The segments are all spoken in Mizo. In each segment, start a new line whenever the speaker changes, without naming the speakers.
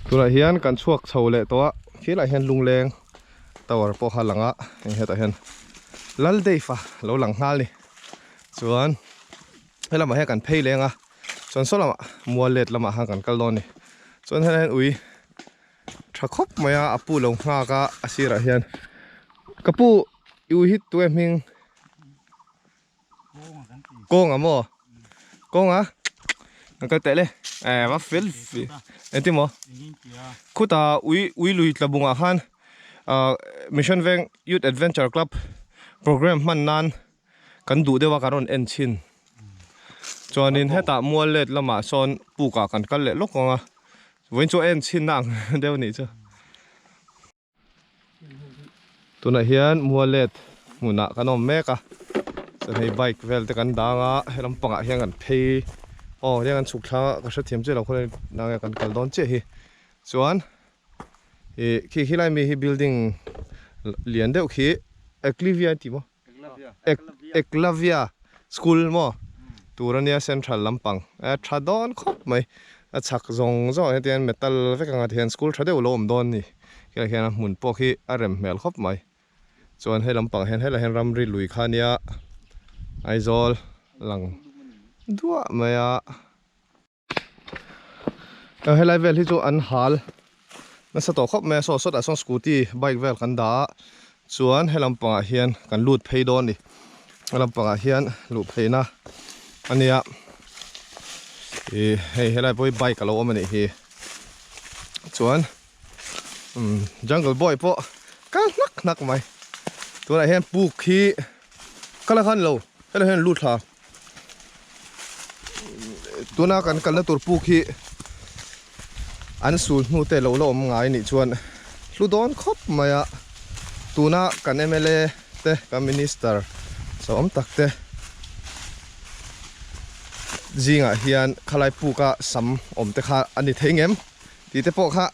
Tunah hian kan chhuak chho leh tawh a, khilaiah hian lungleng tower pawh kha a lang a, heng hetah hian Lal Dave-a lo lang nghal a ni. Chuan he lamah hian kan phei leng a, chuan saw lamah mual let lamah khan kan kal dawn a ni. Chuan helaiah hian ui tha khawp mai a, a pu lo nghak a, a sirah hian ka pu i ui hi tunge hming? Kawnga maw? Kawnga? Kan kal teh le. Eh, va fel fi. Engtin maw? Khuta ui ui lui tla bungah khan ah Mission Veng Youth Adventure Club program hman nan kan duh deuh a kan rawn en chhin. Chuanin hetah mual let lamah sawn pukah kan kal leh lawk ang a. Vawiin chu a en chhin na ang deuh a nih chu. Tunah hian mualet hmunah kan awm mek a chuan hei bike vel te kan dang a he lampangah hian kan phei aw heng an chhuk thlang a ka hrethiam chiah lo khaw nang nge kan kal dawn chiah hi chuan ih khi khilai mi hi building lian deuh khi Eclivia an tih maw Eklavya school maw tur ania central lampang a tha dawn khawp mai a chhak zawng zawng ah hian metal vek anga tihian school tha deuh lo awm dawn a ni helaiah hian a hmun pawh khi a rem hmel khawp mai chuan hei lampang ah hian helaiah hian ramri lui kha ania Aizawl lang duah mai a. Helai vel hi chu an hal nasa tawh khawp mai a saw sawtah sawn scooty bike vel kan dah a chuan he lampangah hian kan lut phei dawn a ni he lampangah hian luh pheihna a nia ih hei helai pawh hi bike a lo awm a nih hi chuan umm jungle boy pawh kal hnak hnak mai tunah hian puk hi ka la khan lo helai hian lut thla. Tuna kan kalna tur puk hi an sul hnu te lo la awm ngai nih chuan hlu dawn khawp mai a, tuna kan mla te kan minister chauh awm tak te zingah hian khalai puka sam awm te kha a ni thei ngem tih te pawh kha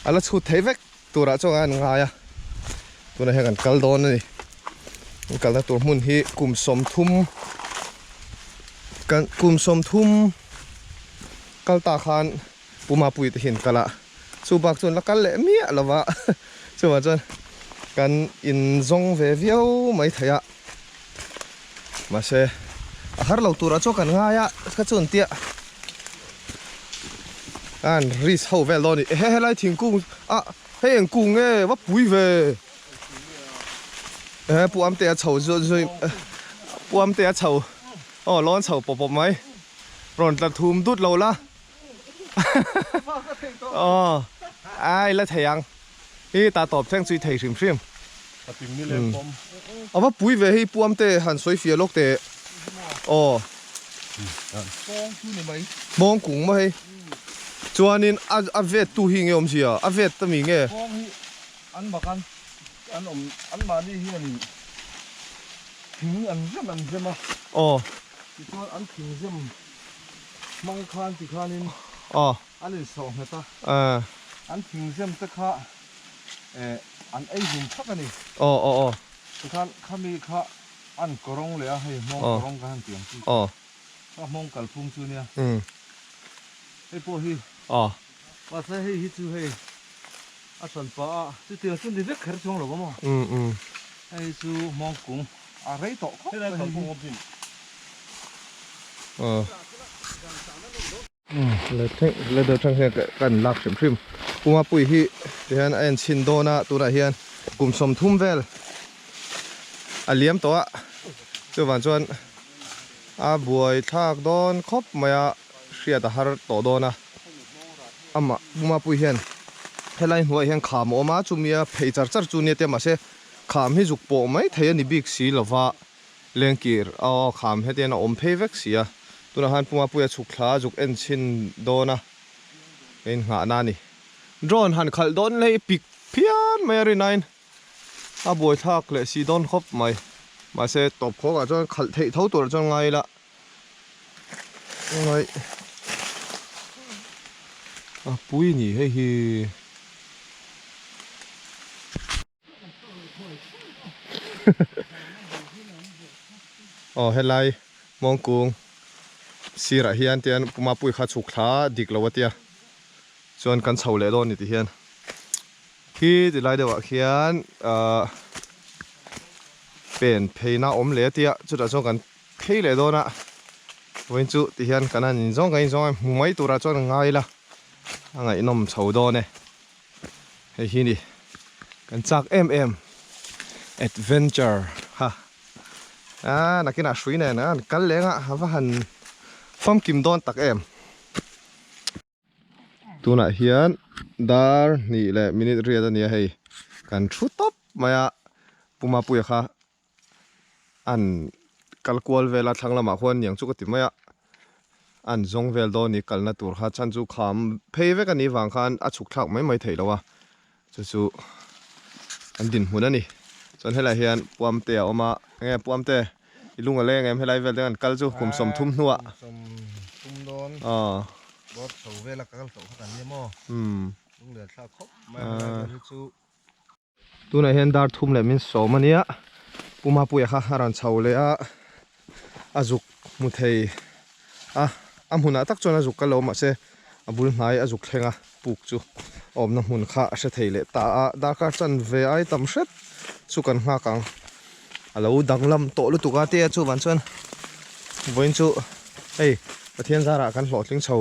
a la chhut thei vek. Turah chuan an ngai a, tunah hian kan kal dawn a ni. Kan kalna tur hmun hi kum 30 kan kum 30 kal ta khan Pu Mapuii te hian kal a, chu bak chuan la kal leh miah lo va, chuvang chuan kan inzawng ve viau mai thei a, mahse a har lo turah chuan kan ngai a, ka chuan tia an risk ho vel dawn a ni he helai thingkung ah hei eng kung nge va pui ve he pu amte a chho zui zui pu amte a chho aw lawn chho pawp pawp mai rawn tla thum dut lo la aw ai la thei ang hi ta tawp thleng chu i thei hrim hrim a va pui ve hei pu amte han sawi fiah lawk teh aw Hmawng kung maw hei chuanin a a vet tu hi nge awmzia a vet ta mi nge.
Hmawng hi an mak an an awm an mahni hianin thing an zem an zem a.
Aw.
Tichuan an thing zem hmang khan tikhanin
Aw.
an insawh nghet a.
Aw.
An thing zem te kha eh an ei hlum thak a ni.
Aw aw aw.
Tikhan khami kha An kawrawng leh a, hei hmawng kawrawng ka han ti ang chu. Ka hmawng kalphung chu nia. Hei pawh hi. Mahse hei hi chu hei a hran pah a, chutiang chu ni vek kher chuang lo va maw. Hei chu hmawng kung a rei tawh khawp mai hei hi.
Leather tang hian ka an lak hrim hrim Puma pui hi tihian a en chhin dawn a tunah hian kum 30 vel a liam tawh a chuvang chuan a buai thlak dawn khawp mai a hriat a har tawh dawn a amah Puma pui hian helai hnuaiah hian kham a awm a chumi a phei char char chu nia tia mahse kham hi zuk pawh mai thei a ni bik si lova. Lengkir aw kham hetian a awm phei vek si a, tunah khan Puma Puia chhuk thla a zuk en chhin dawn a, ka innghahna a ni. Drone han khalh dawn leh i pik phian mai a rinain a buaithlak leh si dawn khawp mai. Mahse tawp khawkah chuan khalh theih tho turah chuan ngai ila ngai a pui ni hei hi. Aw helai mawngkung sirah hian tian Pumapui kha chhuk thla dik lo a tia. Chuan kan chho leh dawn ni ti hian khi ti lai deuhah khian ahh pen pheina a awm leh a tia chutah chuan kan phei leh dawn a vawiin chu ti hian kan han inzawng kan inzawng a hmu mai turah chuan an ngai ila a ngaihnawm chho dawn e hei hi ni kan chak em em adventure ha ah nakinah hrui nen a an kal leng a a va han famkim dawn tak em. Tunah hian dar hnih leh minute riat a ni a hei kan thu tawp mai a Pu Mapuia kha an kal kual vel a thlang lamah khuan niang chu ka ti mai a an zawng vel dawn ni kalna tur kha chhan chu kham phei vek a nih vang khan a chhuk thlak mai mai theih loh a chu chu an dinhmun a ni chuan helaiah hian Puamte a awm a enge Puamte i lung a leng em helai vel te an kal chu kum sawmthum hnuah
kum sawmthum dawn bawr chho vela ka kal tawh kha kan nia maw lung lian thlak khawp mai a helai vel hi chu.
Tunah hian dar thum leh min sawm a nia Pu Mapuia kha a rawn chho leh a a zuk hmu thei a a hmunah tak chuan a zuk kal lo mahse a bul hnai a zuk thleng a puk chu a awmna hmun kha a hre thei leh ta a darkar chan ve ai tam hret chu kan nghak ang a lo danglam tawh lutuk a tia chuvang chuan vawiin chu hei Pathian zarah kan hlawhtling chho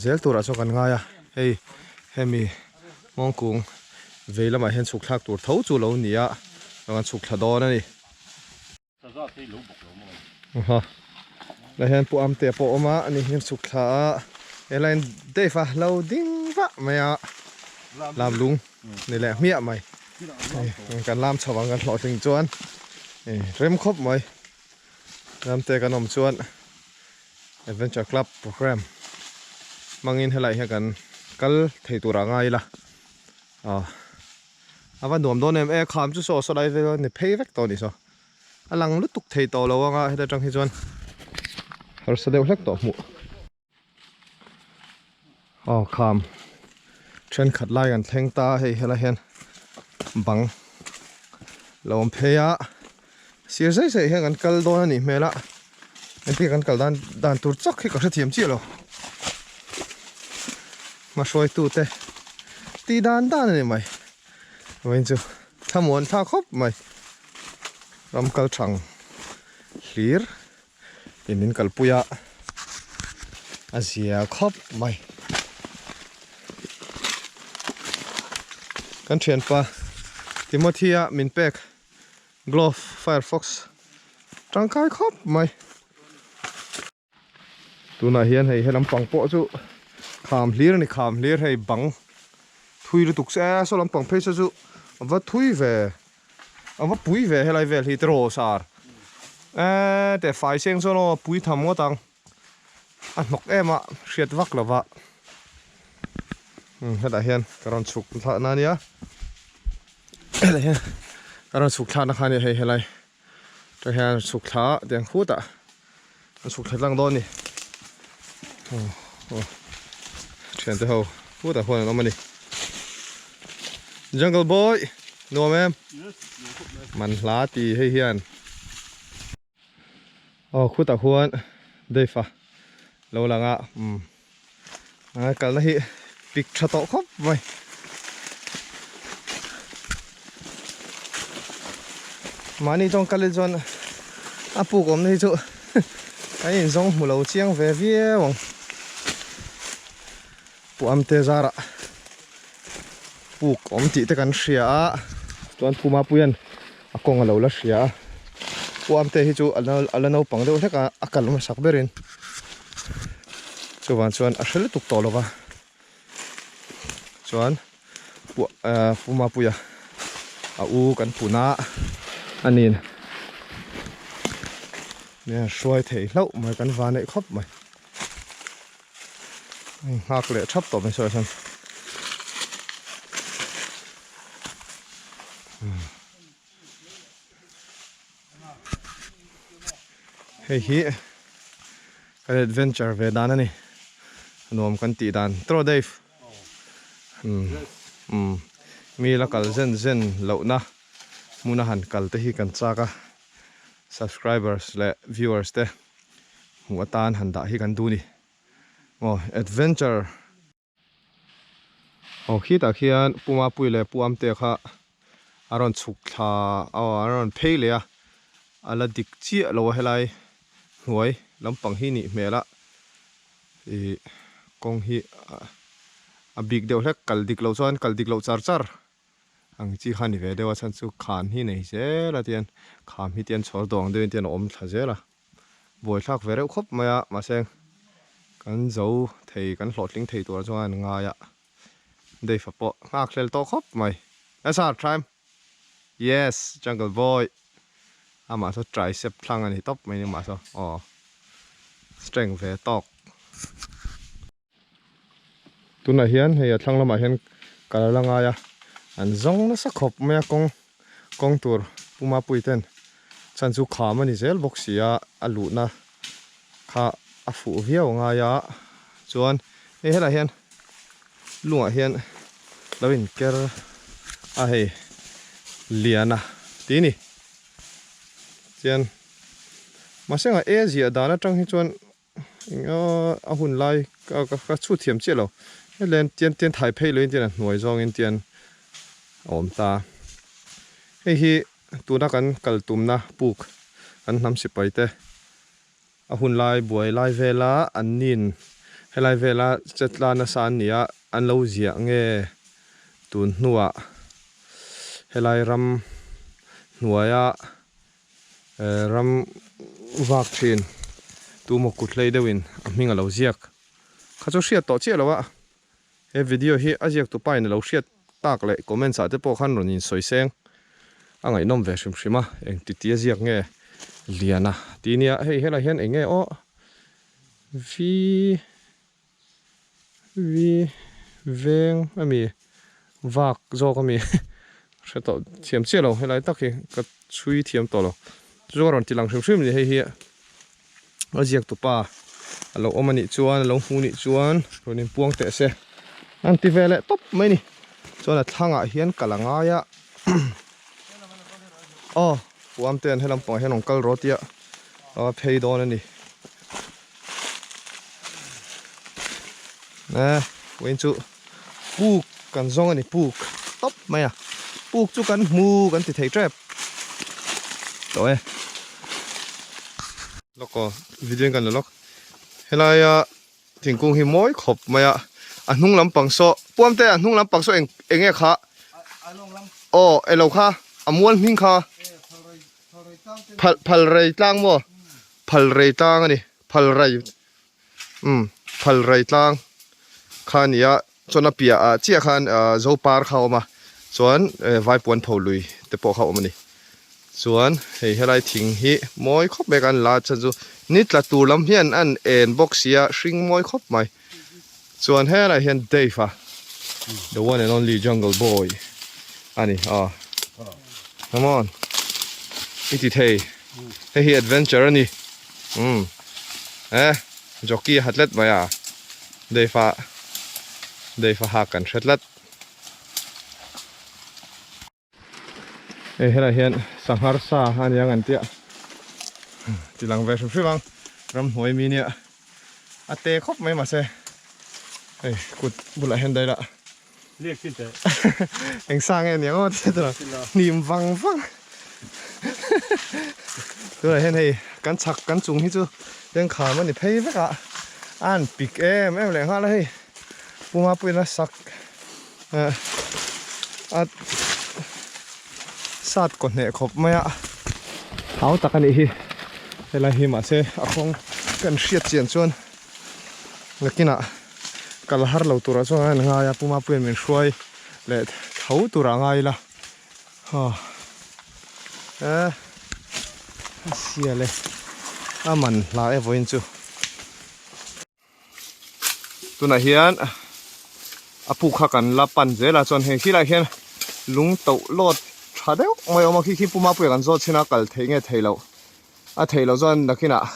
zel turah chuan kan ngai a hei hemi. Hmawngkung vei lamah hian chhuk thlak tur tho chu lo ni a, rawn chhuk thla dawn a ni. Aha, lai hian pu Amtea pawh a awm a, ani hian chhuk thla a, he laiin Dave a lo ding vah mai a, lam lung ni leh hmiah mai. Kan lam chho ang kan hlawhtling chuan rem khawp mai. Ramte kan awm chuan Adventure Club programme hmangin helai hian kan kal thei tur ah ngai ila aw a va nuam dawn em e kham chu saw saw lai vel a ni phei vek tawh a nih saw a lang lutuk thei tawh lo anga heta tang hi chuan harsa deuh hlek tawh hmuh aw kham thenkhat lai kan thleng ta a hei helai hian bang lo awm phei a sir zai zai hian kan kal dawn a nih hmel a engtin kan kal dan dan tur chak hi ka hrethiam chiah lo hmahruaitu te tih dan dan a ni mai vawiin chu thlamuan thlak khawp mai ram kal thang hlir. Ti min kalpui a a zia khawp mai kan thianpa Timothy a min pek glove firefox tangkai khawp mai tunah hian hei helam pang pawh chu kham hlir a ni kham hlir hei bang thui lutuk se saw lampang phei saw chu a va thui ve. A va pui ve helai vel hi tiraw sar eee teh fai seng chuan aw pui tham ngawt ang a hnawk em a hriat vak lo va umm hetah hian ka rawn chhuk thlak na ania hetah hian ka rawn chhuk thlak na kha ania hei helai tah hian chhuk thla tiang khutah an chhuk thla tlang dawn a ni aw aw thiante ho khutah khuan an awm a ni jungle boy nuam em man hla ti hei hian aw khutah khuan Dave a lo lang a umm a kalna hi pik tha tawh khawp mai. Mahni tawng kal hi chuan a puk awmna hi chu kan inzawng hmu lo chiang ve viau ang. Pu Amte zarah puk awm tih te kan hria a, chuan Pu Mapuia'n a kawng a lo la hria a. Pu Amte hi chu a la naupang deuh hlek a, a kal hmasak berin chuvang chuan a hre lutuk tawh lo va. Chuan pu Pu Mapuia a u kan pun a a nin nia hruai thei hlauh mai kan va neih khawp mai nghak leh thap tawh mai sawi hian Hei hi kan adventure ve dan a ni nuam kan tih dan tawh Dave umm umm mi la kal zen zen lohna hmuna han kal te hi kan chak a subscribers leh viewers te hmuh atan han dah hi kan duh a ni maw adventure. Aw khitah khian Pu Mapui leh Pu Amtea kha a rawn chhuk thla aw a rawn phei leh a, a la dik chiah lo a helai hnuai lampang hi nih hmel a ih kawng hi a bik deuh hlek kal dik loh chuan kal dik loh char char ang chi kha a ni ve deuh a chhan chu khan hi nei zel a tian kham hi tian chhawr dawng deuhin tian a awm thla zel a. Buaithlak ve reuh khawp mai a, mahse kan zo thei kan hlawhtling thei tur chuan an ngai a, Dave-a pawh nghak hlel tawh khawp mai. That's our time. Yes, Jungle Boy. Amah saw tricep thlang a ni tawp mai ni mah saw. Aw. Strength ve tawk. Tunah hian hei a thlang lamah hian kal a la ngai a, an zawng nasa khawp mai a kawng kawng tur Pu Mapui ten chhan chu kham a ni zel bawk si a, a luhna kha a fuh viau a ngai a, chuan hei helaiah hian lungah hian lo inker a hei lian a tih a ni chuan mahse engah e ziah dan atang hi chuan. Eng a hun lai ka ka chhut thiam chiah lo hetiang tian tian thai phei loin tian a hnuai zawngin tian a awm ta hei hi tuna kan kal tumna puk kan hnam sipai te a hun lai buai lai vela an nin helai vela chetla nasa an ni a an lo ziah nge tun hnuah helai ram hnuaia Ram vak thin tumaw kut hlei deuhin a hming a lo ziak. Kha chu hriat tawh chiah lo a, he video hi a ziak tupa in a lo hriat tak leh comments ah te pawh khan rawn insawi seng a ngaihnawm ve hrim hrim a, eng ti ti a ziak nge lian a ti nia, hei helai hian eng nge aw vi vi veng a mi vak zawk a mi hre tawh thiam chiah lo helai tak hi ka chhui thiam tawh lo chu chuan rawn ti lang hrim hrim a ni hei hi a ziak tupa a lo awm a nih chuan a lo hmu nih chuan rawn inpuang teh se an ti ve leh tawp mai a ni chuan a thlangah hian kal a ngai a aw puam te an helam pangah hian rawn kal rawh tia a phei dawn a ni. Eh, vawiin chu puk kan zawng a ni puk tawp mai a puk chu kan hmu kan ti thei tep tawh e lawk aw video in kan la lawk helaia thingkung hi mawi khawp mai a a hnung lampang saw puam te a hnung lampang saw eng eng nge kha aw elo kha a mual hming kha phal phal rei tlang maw Phal rei tlang a ni, phal rei umm phal rei tlang kha a ni a, chuan a piah ah chiah khan ahh Zopar kha a awm a, chuan Vaipuan pho lui te pawh kha a awm a ni. Chuan hei helai thing hi mawi khawp mai kan la chhan chu ni tla tur lam hian an en bawk sia hring mawi khawp mai. Chuan helai hian Dave a the one and only jungle boy a ni aw come on i ti thei hei hi adventure a ni umm eh jockey a ha tlat mai a Dave a Dave a hak kan hre tlat. Hei helai hian sanghar sa a nia ngan tia ti lang ve hrim hrim ang ramhnuai mi nia a te khawp mai mahse hei kut bulah hian daih lah eng sa nge nia ngawt te tura hnim vang vang tunah hian hei kan chhak kan chung hi chu lengkham a ni phei vek a a han pik em em leh nghal a hei puma pawhin a sak. A sat kaw hneh khawp mai a hau tak a nih hi helai hi mahse a kawng kan hriat chian chuan nakinah kal har lo turah chuan a ngai a puma puiin min hruai leh tho turah a ngai ila aw eh a sial e a man hla e vawiin chu. Tunah hian a puk kha kan la pan zel a chuan heng khilaiah hian lung toh lawt tha deuh mai a awm a khi khi puma puia kan zawt chhin a kal theih nge theih loh a theih loh chuan nakinah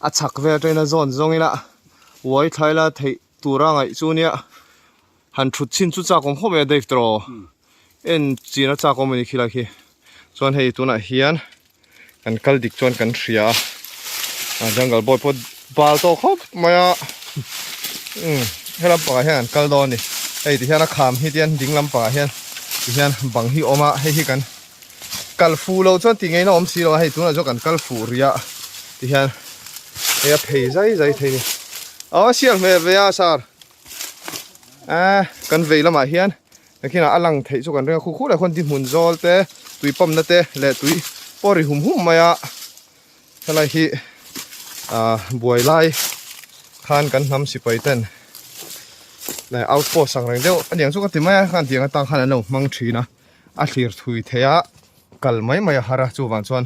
a chhak vel atangin a zawn zawng ila uai thlai la theih tura ngaih chu nia han thut chhin chu chak awm khawp mai a Dave tawh en chin a chak awm a ni khilai khi chuan hei tunah hian. Kan kal dik chuan kan hria a, jungle boy pawh bal tawh khawp mai a, umm helam pakah hian an kal dawn a ni. Hei ti hian a kham hi tian ding lampangah hian ti hian bang hi awm a, hei hi kan kal fuh loh chuan tih ngei na awm si lo a, hei tunah chuan kan kal fuh rih a ti hian hei a phei zai zai thei a ni. Aw a sial hmel ve a sir a kan vei lamah hian Nakinah a lang theih chu kan ring a, khu khu leh khuan di hmun zawl te, tui pump na te leh tui pawh ri hum hum mai a, helai hi ah buai lai khan kan hnam sipai ten leh outpost ang reng deuh a niang chu ka ti mai a, khan tiang atang khan an lo hmang thin a, a thlir thui theih a, kal mai mai a har a, chuvang chuan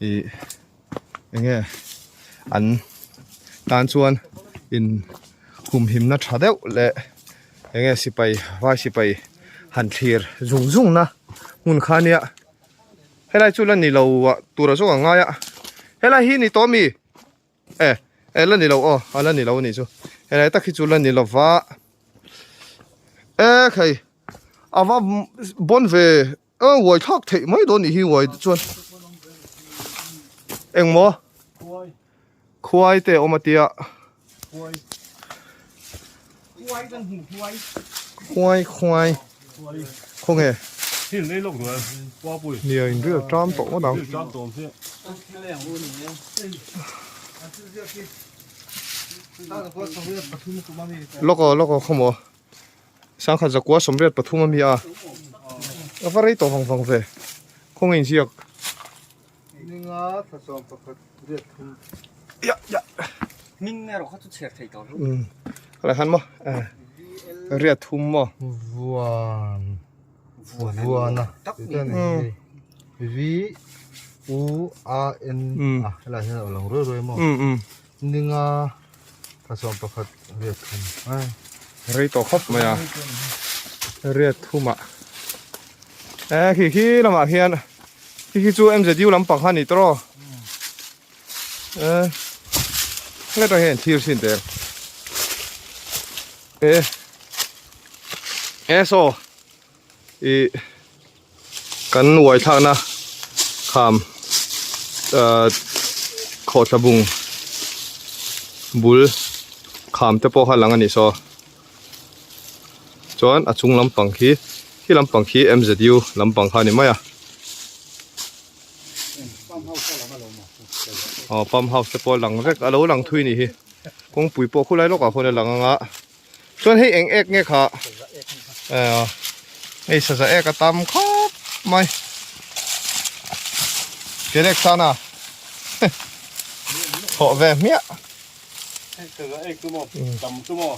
ih eng nge an tan chuan in humhimna tha deuh leh eng nge sipai vai sipai han thlir zung zung na hmun kha ania helai chu la ni lo ah tura zawk ang ngai a helai hi ni tawh ami e e la ni lo aw a la ni lo anih chu helai tak hi chu la ni lo va e khai ava bawn ve A uai thlak theih mai dawn nih hi uai chuan engmaw khuai te a awm a tia khuai khuai khawnge nia in ril ṭam tawh ngawt ang. Lawk aw lawk aw khawmaw. Sangkhat zakua 83 a mi a, a va rei tawh vang vang ve, khawnge inziak.
Ninga thla 11 riat thum.
Ya ya.
Hming erawh kha chu chhiar thei tawh lo.
Um khalai khan maw eh riat thum maw.
Vuan vuana tih te a ni hei V U A N a helai hian a lo lang ruai ruai maw. Ninga thla 11 riat thum ai.
Rei tawh khawp mai a riat thumah e khi khi lamah hian khi khi chu M_Z_U lampang kha a ni tawh e nge tawh hian thlir sin tel e e saw ih Kan uai thlakna kham ahh khawhthla bung bul kham te pawh kha lang a ni saw chuan a chung lampang khi khi lampang khi M_Z_U lampang kha a ni mai a aw pump house te pawh a lang vek a lo lang thui a nih hi kawngpui pawh khulai lawkah khuan a lang ang a. Chuan hei eng ek nge kha eh hei saza ek a tam khawp mai kerek sana thawh ve hmiah
hei saza ek chu maw tam chu maw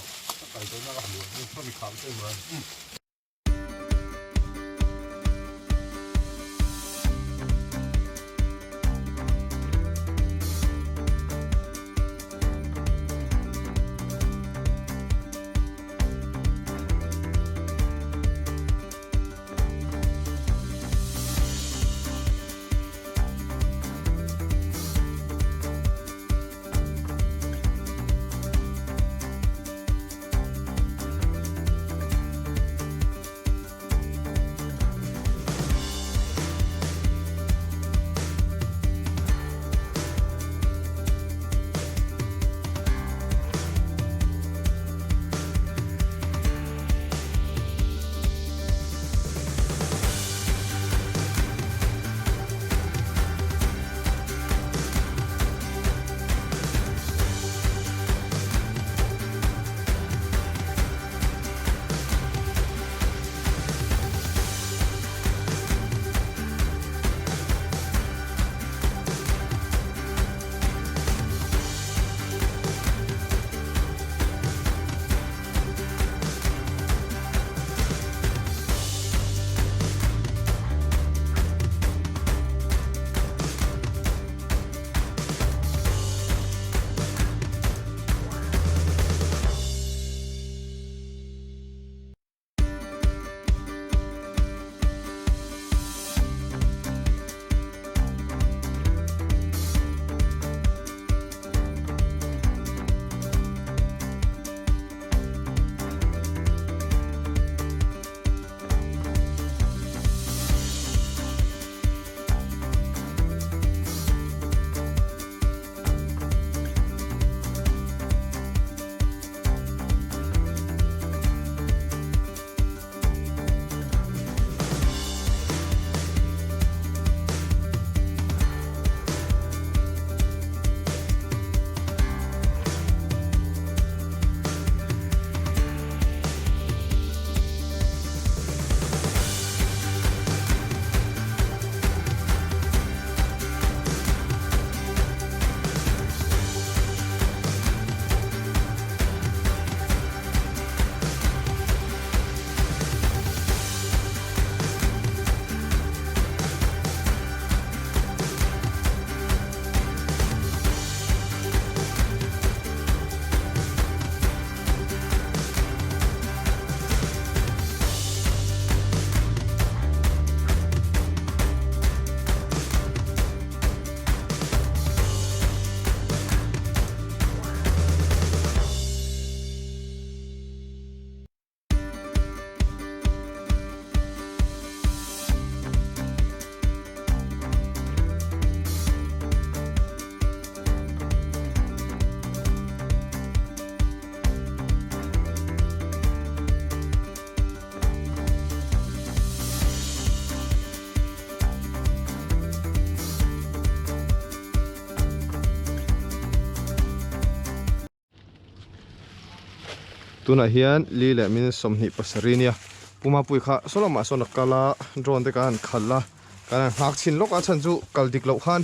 Tunah hian li leh minute 27 nia Pu Mapuii kha saw lamah sawn a kal a, drone te kan han khalh a, kan han nghak chhin lawk a chhan chu kal dik loh khan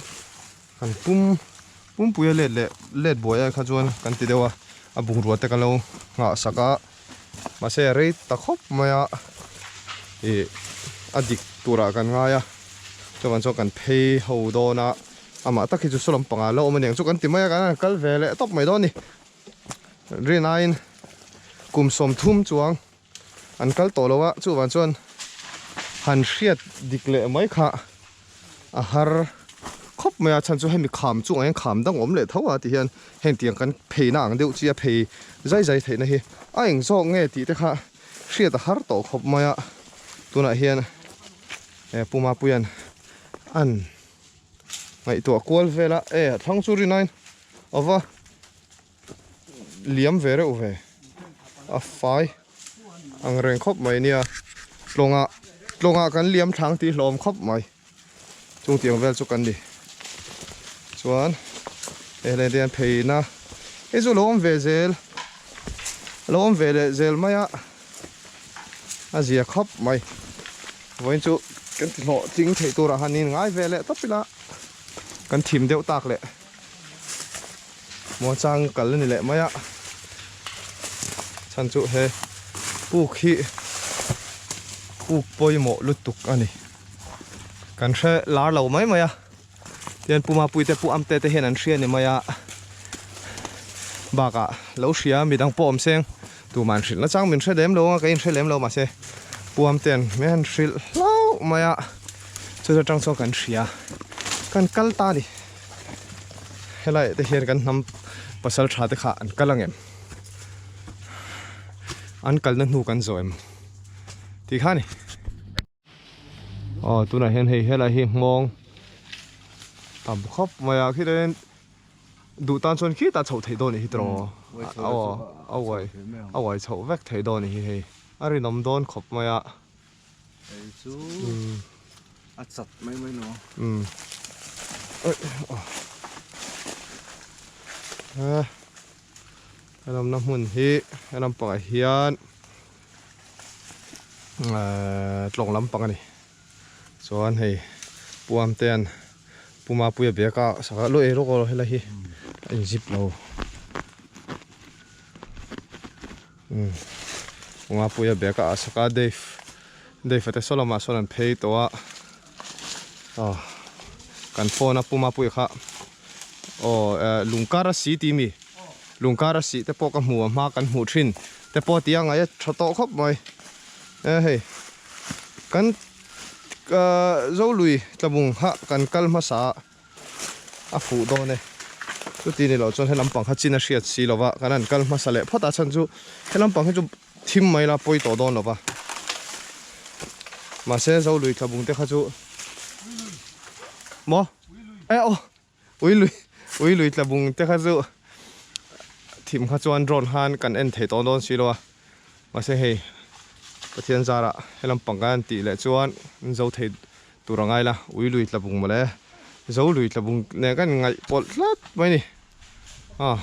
kan pum pumpuia let leh let buai ai kha chuan kan ti deuh a, a bungrua te kan lo nghah sak a, mahse a rei ta khawp mai a, ih a dik turah kan ngai a, chuvang chuan kan phei ho dawn a, amah tak hi chu saw lampangah a lo awm aniang chu kan ti mai a, kan han kal ve leh tawp mai dawn a ni. Rinaiin kum 30 chuang an kal tawh lo a, chuvang chuan han hriat dik leh mai kha a har khawp mai a, chhan chu hemi kham chungah hian kham dang awm leh tho a ti hian heng tiang kan pheina ang deuh chi a phei zai zai theihna hi a eng zawk nge tih te kha hriat a har tawh khawp mai a, tunah hian Pu Mapuia'n an ngaihtuah kual vel a, e a thlang chu rinaiin a va liam ve reuh ve a fai ang reng khawp mai nia tlawngah tlawngah kan liam thlang tih hlawm khawp mai chung tiang vel chu kan ni chuan he leh hian pheina hei chu lo awm ve zel lo awm ve leh zel mai a a zia khawp mai vawiin chu kan ti hlawh tling theih turah han in ngai ve leh tawp ila kan thim deuh tak leh. Muangchang kal a ni leh mai a, chhan chu he puk hi puk pawimawh lutuk a ni. Kan hre lar lo mai mai a, tihian Pu Mapuii te Pu Amte te hian an hria ni mai a, bakah lo hria midang pawh awm seng tumah an hrilh nachang min hre lem lo anga ka inhre lem lo mahse Pu Amtean min han hrilh hlauh mai a, chu atang chuan kan hria kan kal ta a ni. Helai te hian kan hnam pasal tha te kha an kal angem an kalna hnu kan zawh em tih kha a ni aw tunah hian hei helai hi nghawng tam khawp mai a khitah hian duh tan chuan khitah chhoh theih dawn a ni hi tiraw aw a uai a uai chhoh vek theih dawn a ni hi hei a rinawm dawn khawp mai a.
Hei chu a chat mai mai lo.
Umm. Oi oh. Eh. Helamna hmun hi helam pangah hian eh tlawng lampang a ni. Chuan hei Puam te an Puma puia bag a sak a luah ei rawk rawh helai hi a in zip lo. Umm Puma puia bag a ah sak a Dave Dave a te saw lamah sawn an phei tawh a aw kan phone a Puma puia kha aw eh lungkar a si tih mi lungkar a sih te pawh ka hmu a hma kan hmuh thin te pawh tih a ngaih a tha tawh khawp mai e hei kan ahh Zolui tlabung kha kan kal hmasa a. a fuh dawn e chuti ni loh chuan he lampang kha chin a hriat si lova kan han kal hmasa leh phawt a chhan chu he lampang hi chu thim mai la pawi tawh dawn lova mahse zo lui thla bung te kha chu maw e aw ui lui ui lui tla bung te kha chu thim kha chuan drone khan kan en thei tawh dawn si lo a mahse hei Pathian zarah he lampang kan han tih leh chuan zo thei Tur a ngai la, ui lui tla bung mawle, zo lui tla bung nen kan ngaih pawlh tlat mai ni. Ah.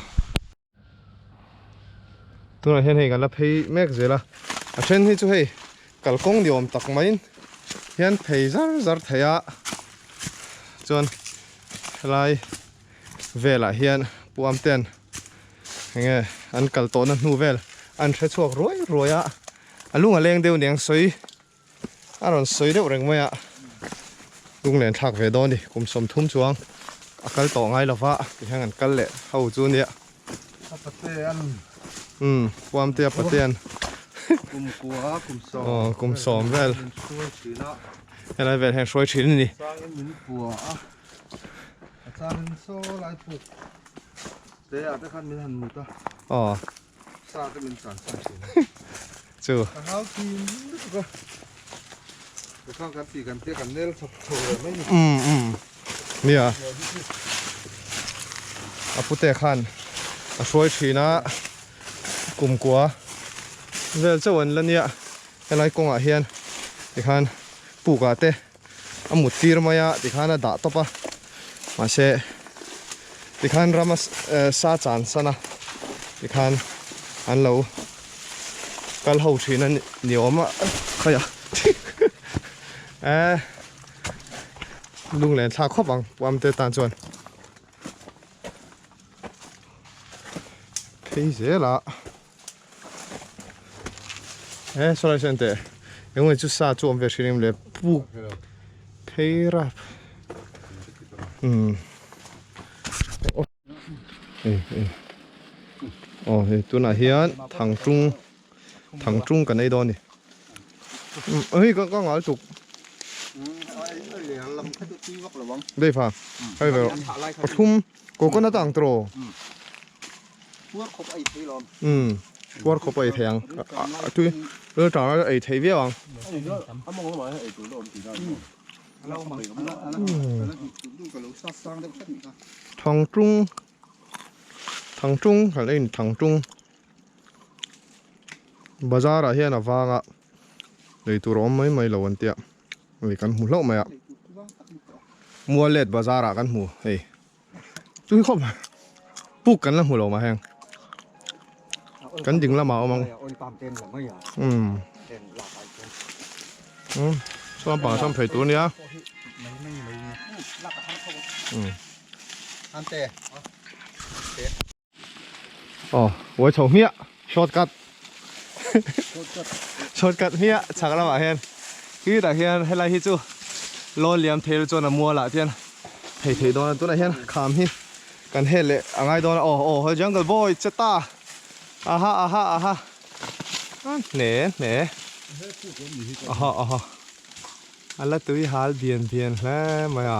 Tunah hian hei kan la phei mek zel a, a then hi chu hei kalkawng ni awm tak maiin hian phei zar zar thei a, chuan helai velah hian puam ten enge an kal tawhna hnu vel an hre chhuak ruai ruai a, a lung a leng deuh niang sawi. A rawn sawi deuh reng mai a, lunglen thlak ve dawn a ni, kum 30 chuang a kal tawh ngai lova tihian an kal leh ho chu nia.
A pate an.
Umm Puamte a pate an.
Kum kua kum sawm.
Aw kum sawm vel.
Min hruai thin a.
Helai vel hian hruai thin a ni.
Changin min pua a, a changin saw lai puk te ah te khan min han mut a.
Aw.
Sa te min chan san thin.
Chu.
Ka hau thin lutuk a. Ka khang kan ti kan tia kan nel chho chho ve mai ni.
Um um. Nia. A pute khan a hruai thin a kumkua vel chauh an la nia helai kawngah hian tikhan pukah te a mut tir mai a tikhan a dah tawp a mahse tikhan rama sa chan san a tikhan an lo. Kal ho thin a ni awm a khawi a eh lunglen thlak khawp ang puam te tan chuan phei zel a eh saw lai sawn teh engemaw chu sa chu awm ve thin em le puk phei rap umm. Aw hei tunah hian thangtlung thangtlung kan ei dawn a ni hei ka ka ngal tuk dei pha hei ve pathum coconut a ang tawh umm puar khawp a ei thei ang a tui tang a ei thei viau ang. Thangtlung Thangtlung kan en Thangtlung Bazar ah hian a vang a lei tur a awm mai mai lo an tia hei kan hmu hlauh mai a Muallet bazar ah kan hmu hei tui khawp mai puk kan la hmu lo mah heng kan ding lamah a awm ang umm umm chuan pang sam phei tur ania umm aw uai chho hmiah shortcut shortcut hmiah chhak lamah hian khitah hian helai hi chu lawn liam thei chuan a mual ah hian thei thei dawn a tunah hian kham hi kan hel leh a ngai dawn a aw aw hawi jungle boy che ta aha aha aha a hne hne aha aha a la tui hal bian bian hle mai a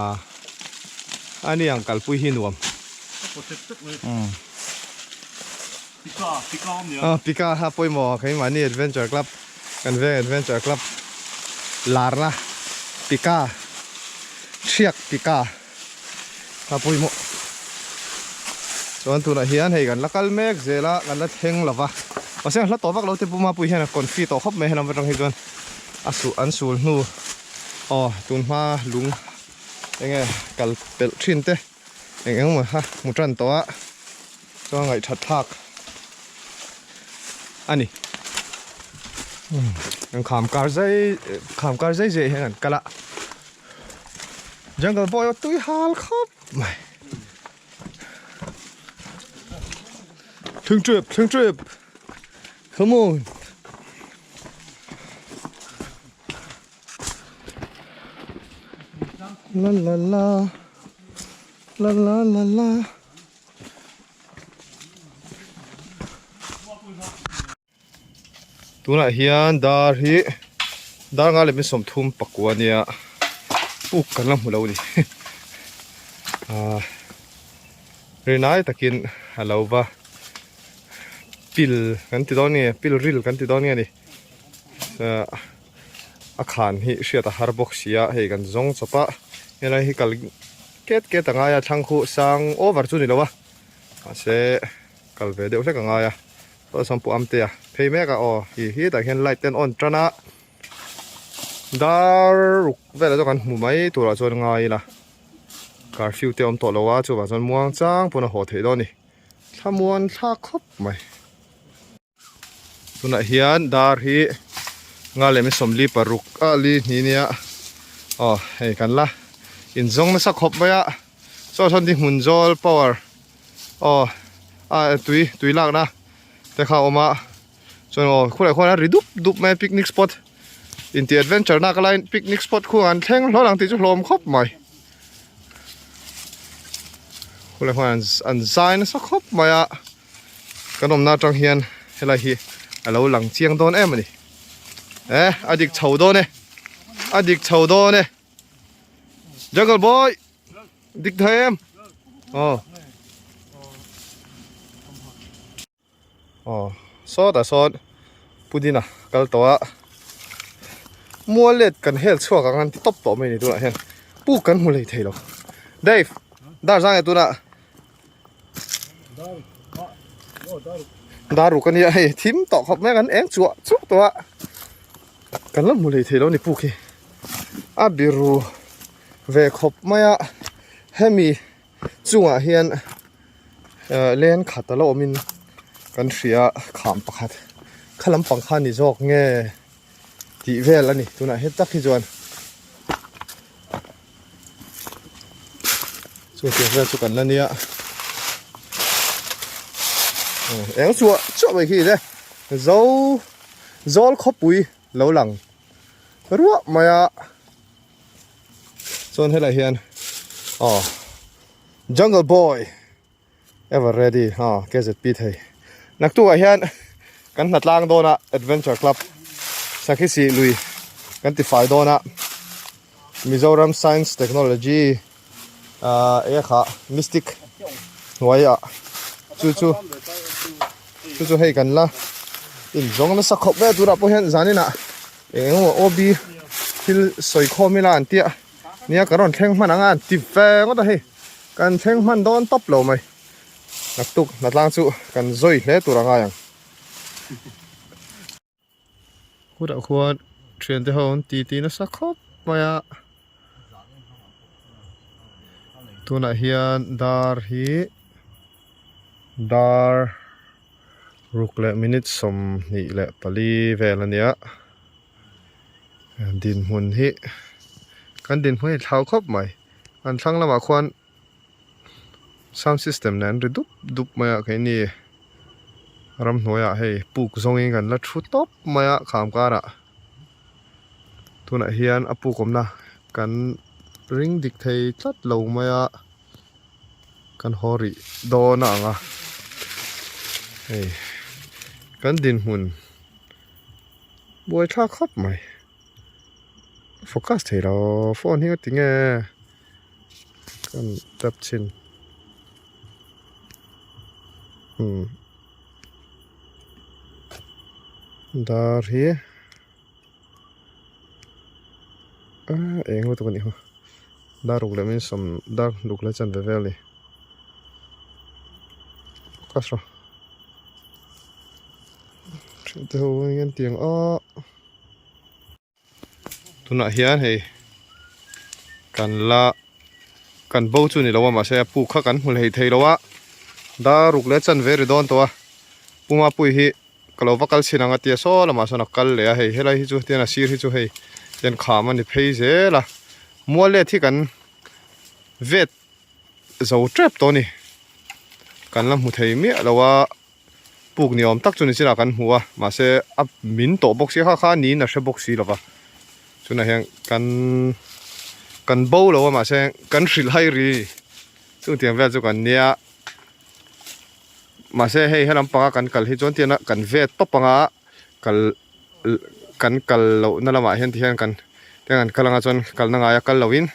a ni ang kalpui hi nuam a pika ha pawimawh keimahni adventure club kan veng adventure club larna pika thiak pika a pawimawh chuan tunah hian hei kan la kal mek zel a kan la thleng lo va mahse hla tawh vak lo te puma pui hian a confi tawh khawp mai helam atang hi chuan a su an sul hnu aw tun hma lung enge kal pelh thin te eng eng emaw kha hmu tan tawh a chuan ngaihthat thlak a ni an kham kar zai kham kar zai zai hian an kal a. Jungle boy a tui hal khawp mai. Thing trip, thing trip. Come on. La la la. La la la la. Tunah hian dar hi dar nga leh 30 pakua ania puk kan la hmu lo a ni ahh rinai takin a lo va pil kan ti dawn nge pil ril kan ti dawn nge ni ahh a khan hi hriat a har bawk si a hei kan zawng chawp a helai hi kal ket ket a ngai a thlang khuh sang over chu ni lo a mahse kal ve deuh hlek a ngai a. Tawh chuan pu Amtea phei mek a aw hi hi tah hian light te an on tan a dar ruk velah chuan kan hmu mai turah chuan ngai ila curfew te a awm tawh lo a chuvang chuan muang chang pawn a haw theih dawn a ni thlamuan thlak khawp mai tunah hian dar hi nga leh 46 a li hnih nia aw hei kan la inzawng nasa khawp mai a chaw sawn ti hmun zawl power. Aw a tui tui lakna te kha a awm a chuan aw khulai khuan a ri dup dup mai a picnic spot inti adventure na ka laiin picnic spot khu an thleng hlawlh ang tih chu hlawm khawp mai khulai khuan an an zai nasa khawp mai a kan awmna atang hian helai hi a lo lang chiang dawn em a ni eh a dik chho dawn e a dik chho dawn e jungle boy. Dik thei em? Aw. Aw, sawtah sawn Pudina kal tawh a. Mual let kan hel chhuak ang an ti tawp tawh mai ni tunah hian. Puk kan hmu lei thei lo. Dave, dar zang e tunah. Dar ruk ania hei thim tawh khawp mai kan eng chuah chuah tawh a. Kan la hmu lei thei lo ni puk hi. A biru ve khawp mai a hemi chungah hian eh len khat a la awmin kan hria a kham pakhat. Kha lampang kha ni zawk nge tih vel a ni tunah he tak hi chuan chu tiang vel chu kan la nia eng chuah chuah mai khi le zo zawl khawpui lo lang ruah mai a chuan helai hian aw jungle boy Ever ready ha KZP thei. Naktukah hian kan hna tlang dawn a Adventure Club Sakhisi lui kan ti fai dawn a Mizoram Science Technology ah e kha Mystic hnuai ah chu chu chu chu hei kan la in zawng nasa khawp mai a tunah pawh hian zaninah eng emaw OB thil sawi khawm ila an tia nia ka rawn thleng hman ang a an ti ve ngawt a hei. Kan thleng hman dawn tawp lo mai. Naktuk hnatlang chu kan zawi hle tur a ngai ang. Khutah khuan thiante ho an titi nasa khawp mai a. Tunah hian dar hi dar ruk leh minute 24 vel a nia. Dinhmun hi kan dinhmun hi thlau khawp mai. An thlang lamah khuan sound system nen an ri dup dup mai a keini ramhnuaiah hei puk zawngin kan la thu tawp mai a kham karah tunah hian a puk awmna kan ring dik thei tlat lo mai a kan haw rih dawn a ang a hei kan dinhmun buaithlak khawp mai. Focus thei lo phone hi nga ti nge kan tap chhin umm dar hi ah eng lutuk a nih kha dar ruk leh min sawm dar ruk leh chanve vel a ni focus rawh thiante ho hian tiang ah. Tunah hian hei kan la kan bo chu ni lo a mahse a puk kha kan hmu hlei thei lo a dar ruk leh chanve ri dawn tawh a puma pui hi ka lo va kal chhin ang a tia saw lamah sawn a kal leh a hei helai hi chu tian a sir hi chu hei tian kham a ni phei zel a mual let hi kan vet zo tep tawh a ni kan la hmu thei miah lo a. Puk ni awm tak chu ni chinah kan hmu a, mahse a min tawh bawk si kha kha niin a hre bawk si lova. Chunah hian kan kan bo lo a mahse kan hrilh hai ri chung tiang vel chu kan nia. Mahse hei helam panga kan kal hi chuan tiana kan vet tawp anga kal kan kal lohna lamah hian tihian kan tiang an kal anga chuan kalna ngaia kal loin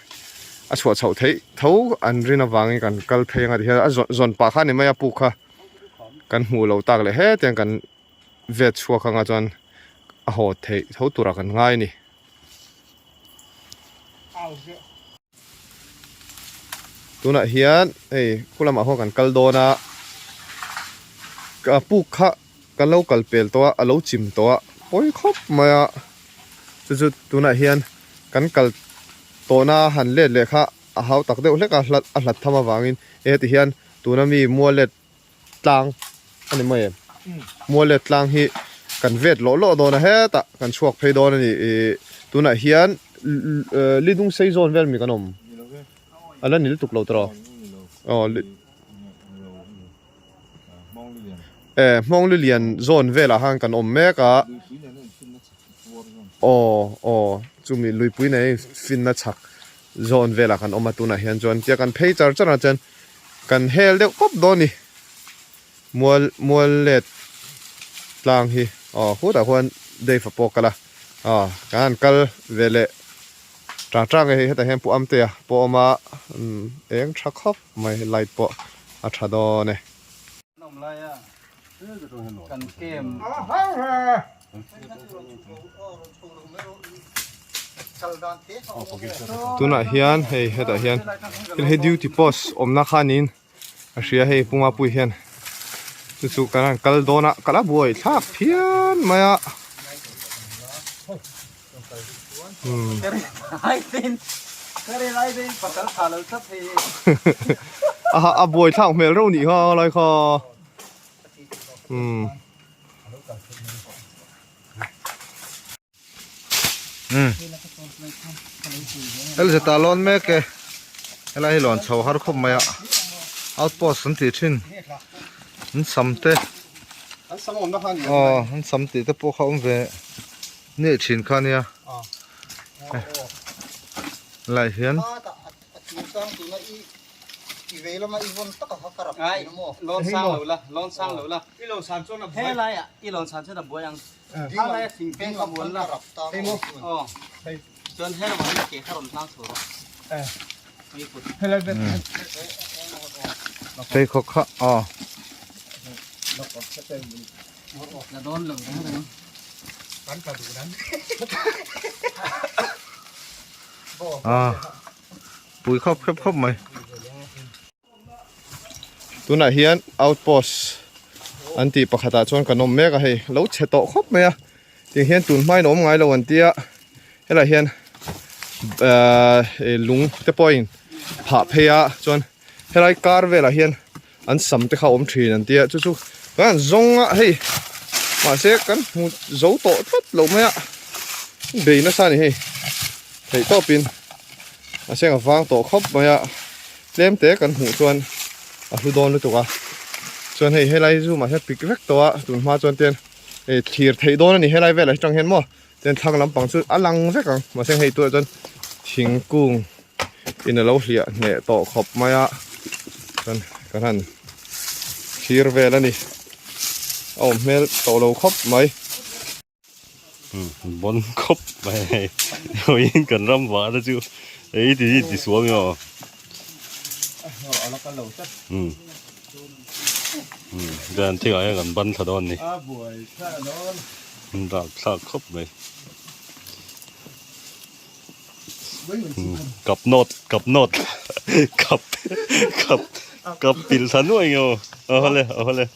a chhuah chhoh theih tho an rin avangin kan kal phei anga tihian a zawn zawn pah kha a ni mai a puk kha. Kan hmuh loh tak leh hetiang kan vet chhuak anga chuan a haw theih tho turah kan ngai a ni. Tunah hian hei khu lamah khuan kan kal dawn a, ka puk kha kan lo kal pel tawh a, a lo chim tawh a, pawi khawp mai a. Chu chu tunah hian kan kal tawhna han let leh kha a hau tak deuh hlek a, a hlat tham avangin heti hian Tuna mi mualet tlang a ni mai em? Mualet tlang hi kan vet lawh lawh dawn a hetah kan chhuak phei dawn a ni. Ih tunah hian lidung sei zawn vel mi kan awm a la ni lutuk lo tawh aw e hmawng lu lian zawn velah khan kan awm mek a aw aw chumi luipui nei finna chhak zawn velah kan awm a tunah hian chuan tia kan phei char char a chuan kan hel deuh pawp dawn a ni mual mual let tlang hi aw khutah khuan Dave a pawh a kal a aw kan han kal ve leh tang tang a hei hetah hian pu Amtea pawh a awm a eng tha khawp mai light pawh a tha dawn e. Tunah hian hei hetah hian thil hei duty post awmna khanin a hria hei Puma pui hian chu chu kan han kal dawn a kal a buai thlak phian mai a a buai thlak hmel reuh nih kha lai kha.
Umm LZ ah lawn mek e helai hi lawn chho har khawp mai a outpost an tih thin an sam te aw an sam tih te pawh kha awm ve nih thin kha ania helai hian. Pheikhawk kha aw. A pui khawp khep khawp mai.
Tunah hian outpost an tih pakhatah chuan kan awm mek a hei lo chhe tawh khawp mai a tiang hian tun hmain a awm ngai lo an tia helaiah hian ahh lung te pawhin phah phei a chuan helai kar velah hian an sam te kha a awm thin an tia chu chu kan han zawng a hei mahse kan hmu zo tawh tlat lo mai a bei nasa a ni hei theih tawpin a seng a vang tawh khawp mai a tlem te kan hmuh chuan a hlu dawn lutuk a chuan hei helai zoom ah hian pik vek tawh a tun hma chuan ten hei thlir theih dawn a ni helai velah atang hian maw ten thlang lampang chu a lang vek ang mahse hei tunah chuan thingkung in alo hliah hneh tawh khawp mai a chuan kan han thlir vel a ni a awm hmel tawh lo khawp mai.
Bon khawp mai hei hawiin kan ram vah te chu ei ti hi ti suam emaw dan thing ah hian kan ban thla dawn a ni rak thlak khawp mai kap nawt kap nawt kap kap kap pilh thla nuai emaw aw hawle aw hawle.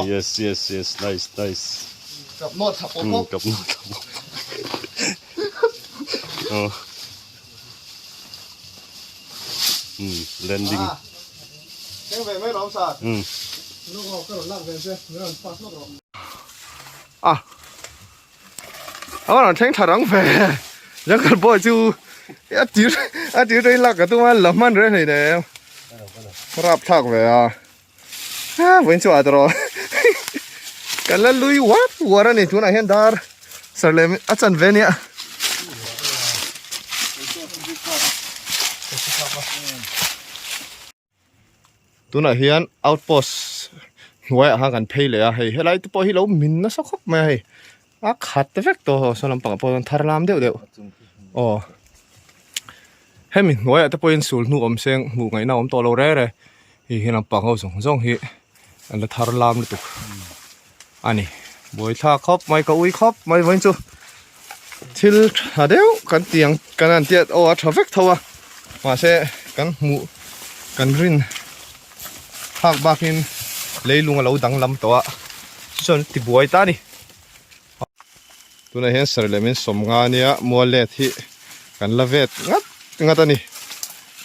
Yes yes yes nice nice.
Kap nawt thla pawp pawp.
Kap nawt thla pawp pawp. Landing.
Teng ve mai lawm sa. Ah. A rawn thleng thla rang ve. Jungle boy chu a tir a tir te lak ka tum a la hman reng hlei nem. Rap thlak ve a. Ha vawiin chu ah tawh kan la lui uar uar a ni tunah hian dar sar leh a chan ve nia. Tunah hian outpost hnuaiah khan kan phei leh a hei helai te pawh hi lo min nasa khawp mai a hei a khat vek tawh saw lampangah pawh sawn thar lam deuh deuh aw hemi hnuaiah te pawhin sul hnu awm seng hmuh ngaihna a awm tawh lo reng reng hei hi lampang ho zawng zawng hi an la thar lam lutuk a ni buaithlak khawp mai ka ui khawp mai vawiin chu thil tha deuh kan ti ang kan han tiat aw a tha vek tho a mahse kan hmuh kan rin phak bakin leilung a lo danglam tawh a chuan ti buai ta a ni tunah hian sarih leh min sawm nga ania mual let hi kan la vet ngat ngat a ni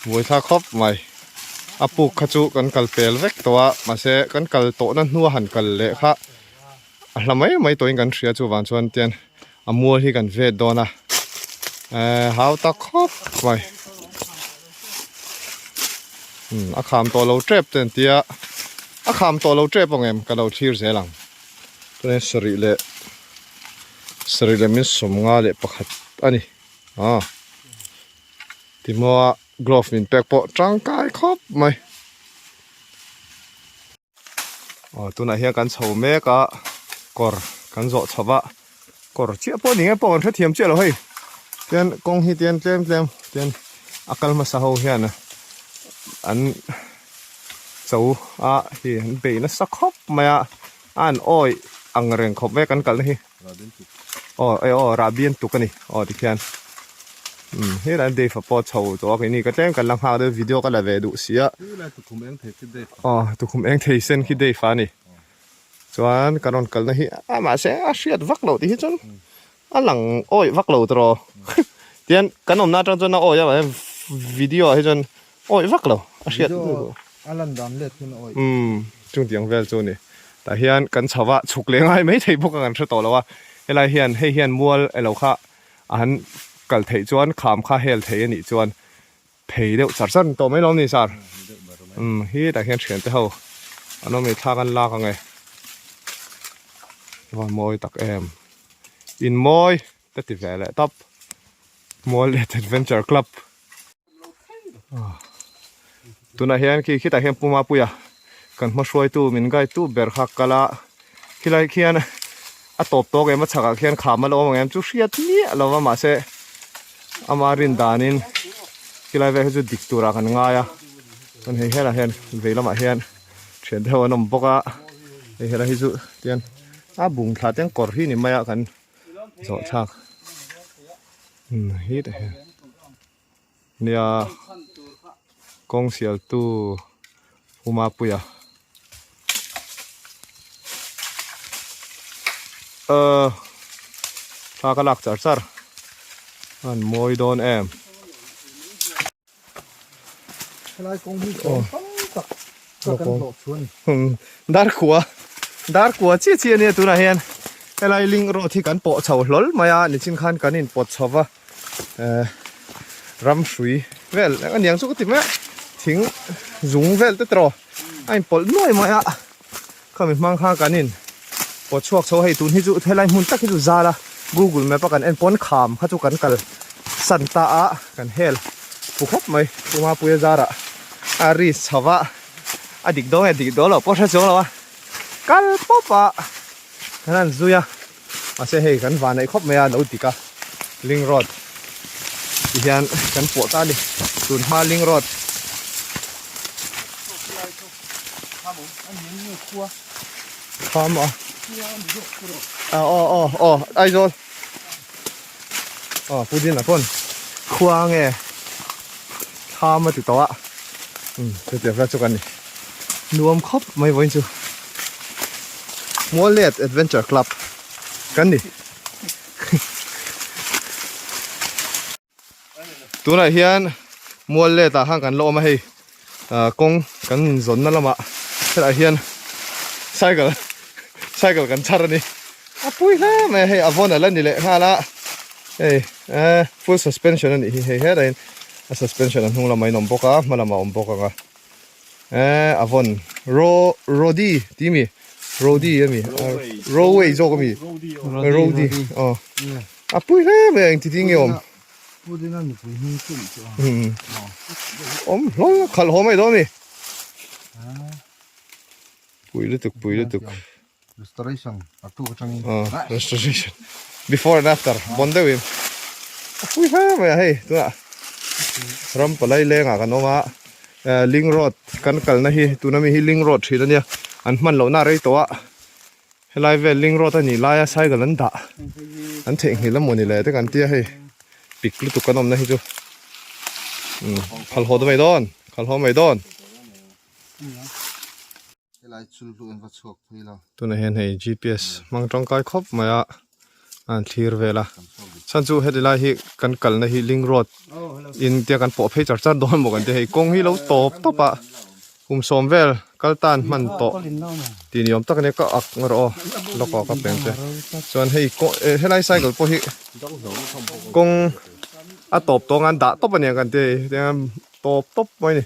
buaithlak khawp mai a puk kha chu kan kal pel vek tawh a mahse kan kal tawhna hnua han kal leh kha a hla mai mai tawhin kan hria chuvang chuan tian a mual hi kan vet dawn a ehh hau tak khawp mai umm a kham tawh lo tep te an tia a kham tawh lo tep ang em ka lo thlir zel ang chuanin sarih leh sarih leh min sawm nga leh pakhat a ni ah timaw glove min pek pawh tangkai khawp mai. Aw tunah hian kan chho mek a kawr kan zawh chho va kawr chiah pawh ni nge pawh kan hrethiam chiah lo hei tian kawng hi tian tlem tlem tian a kal hmasa ho hian an cho a hi an bei nasa khawp mai a a an awi ang reng khawp mai a kan kalna hi. Aw eh aw rahbi an tuk a ni aw tikhian umm helai Dave a pawh chho tawh a keini ka tlem kan la nghak deuh video ka la ve duh si a aw tukhum eng thei sen khi Dave a ni chuan kan rawn kalna hi a mahse a hriat vak loh tih hi chuan a lang awih vak lo tawh tian kan awmna atang chuan a awih a mahse video ah hi chuan awih vak lo a hriat
a lan dan let hun a awih
umm chung tiang vel chu a ni tah hian kan chho a chhuk leh ngai mai thei bawk a kan hre tawh lo a. Helai hian hei hian mual elo kha a han kal theih chuan kham kha hel thei a nih chuan phei deuh char char tawh mai lawm ni sir? Umm hi tah hian thian te ho an awm i thlak an lak ang e. Va mawi tak em. In mawi ka ti ve leh tawp. Mual let adventure club. Tunah hian khi khitah hian Puma Puia kan hma hruaitu min guide tu ber kha kal a khilai khian a tawp tawk em a chhakah khian kham a la awm ang em chu hriat miah lo va mahse ama rin danin khilai vel hi chu dik turah kan ngai a chuan hei helah hian vei lamah hian thian te ho an awm bawk a hei helai hi chu tian a bung thla te kawr hi ni mai a kan zawh thlak umm hi tah hian. Nia kawng sialtu Pu Mapuia Ahh thla ka lak char char an mawi dawn em.
Helai kawng hi kawng tam tak ka kan hlawh chu a ni.
Dar kua dar kua chiah chiah a nia tunah hian helai link road hi kan pawh chho hlawl mai a nichin khan kan inpawt chho va. Eh ram hrui vel a niang chu ka ti mai a thing zung vel te tawh a inpawlh nuai mai a khami hmang kha kan in pawt chhuak chho hei tun hi chu helai hmun tak hi chu zal a google map a kan en pawn kham kha chu kan kal san ta a kan hel pu khawp mai puma puia zarah a ri chho va a dik dawn nge dik dawn loh pawh hre chuang lo a kal pawp a kan han zui a. Mahse hei kan van aih khawp mai a lo dik a link road ti hian kan pawh ta a ni tun hma link road kham a a aw aw aw Aizawl aw Pudina pawn khua nge thlam a ti tawh a um chutiang vel chu kan ni nuam khawp mai vawiin chu Muallet Adventure Club kan ni tunah hian Muallet ah khan kan la awm a hei ah kawng kan inzawnna lamah hetah hian cycle cycle kan chhar a ni a pui hle mai a hei a vawn a la ni leh nghal a hei eh full suspension a nih hi hei hetah hian a suspension a hnung lamah in awm bawk a hma lamah a awm bawk ang a eh a vawn ro rody tih mi rody a mi roway zawk a mi rody aw a pui hle mai a engti ding nge awm. Awm hlawm khalh haw mai dawn a ni. Pui lutuk pui lutuk.
Restoration a tu atangin.
Ah restoration before and after bon deuh in. A pui hle mai a hei tunah ram palai lengah kan awm a link road kan kalna hi tuna mi hi link road thin a nia an hman lohna a rei tawh a. Helai vel link road a nih laia cycle an dah an theihnghilh a mawni le te kan tia hei pik lutuk kan awmna hi chu umm khal haw mai dawn khal haw mai dawn. Tunah hian hei GPS hmang tangkai khawp mai a an thlir vel a chhan chu heti lai hi kan kalna hi link road in tia kan pawh phei char char dawn maw kan tia hei kawng hi lo tawp tawp a. Kum sawm vel kal tan hman tawh tih ni awm tak a nia ka ak erawh aw lawk ah ka pen che chuan hei kaw eh helai cycle pawh hi kawng a tawp tawng an dah tawp a nia kan tia hei hetiang tawp tawp mai a ni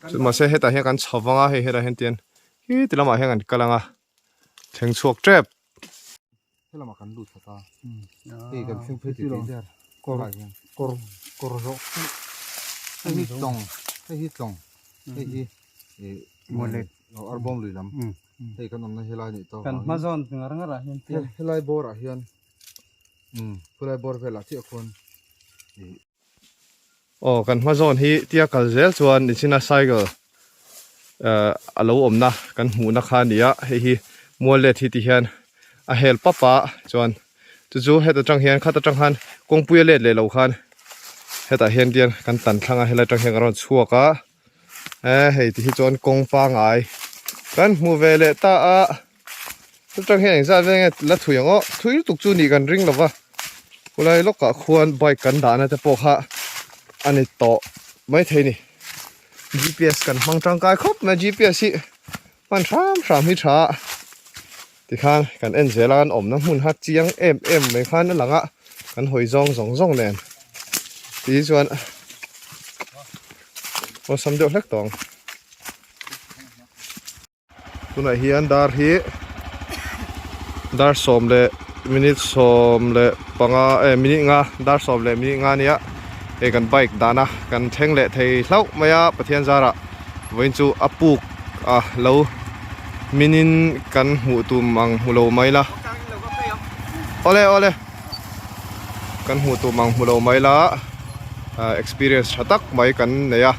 chu mahse hetah hian kan chho vang a hei hetah hian tian khi ti lamah hian kan kal ang a thleng chhuak tep.
Helamah kan lut khat a hei kan thleng phei tih tih der kawr kawr kawr zawh hei hi tlawng hei hi tlawng hei hi ih mualet arbawm lui lam hei kan awmna helai nih tawk
kan hma zawn ngar ngar ah hian
helai bawr ah hian umm helai bawr velah chiah khuan ih.
Aw kan hma zawn hi tia kal zel chuan nichina cycle eh a lo awmna kan hmuhna kha a ni a hei hi mual let hi ti hian a hel pap a chuan chu chu heta tang hian khat atang khan kawngpui a let leh lo khan hetah hian tian kan tan thlang a helai tang hian kan rawn chhuak a eh hei ti hi chuan kawng pangai kan hmu ve leh ta a chutang hian engzat vel nge la thui ang aw thui lutuk chu nih kan ring lova khulai lawkah khuan bike kan dahna te pawh kha a ni tawh maithei a ni G P S kan hmang tangkai khawp mai G P S hi hman hram hram hi tha a. Tikhan kan en zel a kan awmna hmun kha chiang em em mai khan a lang a kan hawi zawng zawng zawng nen tih chuan awlsam deuh hlek tawh ang. Tunah hian dar hi dar sawm leh minute sawm leh panga eh minute nga dar sawm leh minute nga nia hei kan bike dahna kan thleng leh thei hlauh mai a Pathian zarah vawiin chu a puk a lo minin kan hmuh tum ang hmu lo mai la awle awle kan hmuh tum ang hmu lo mai la experience tha tak mai kan nei a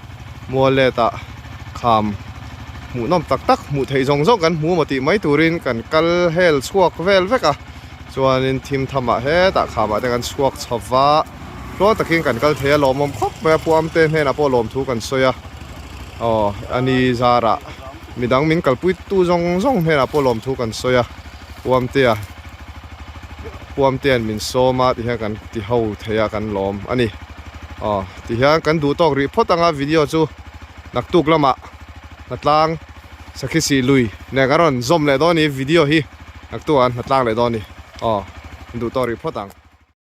mual let ah kham hmuhnawm tak tak hmuh theih zawng zawng kan hmu maw tih mai turin kan kal hel chhuak vel vek a chuanin thim tham ah hetah kham ah te kan chhuak chho va tluang takin kan kal thei a lawmawm khawp mai a puam te hnenah pawh lawmthu kan sawi a aw ani zarah midang min kalpui tu zawng zawng hnenah pawh lawmthu kan sawi a puam te a puam te an min sawm a tihian kan ti ho thei a kan lawm a ni aw tihian kan duh tawk rih phawt anga video chu naktuk lamah hnatlang sakhi sih lui nen kan rawn zawm leh dawn a ni video hi naktuk ah an hnatlang leh dawn a ni aw kan duh tawk rih phawt ang.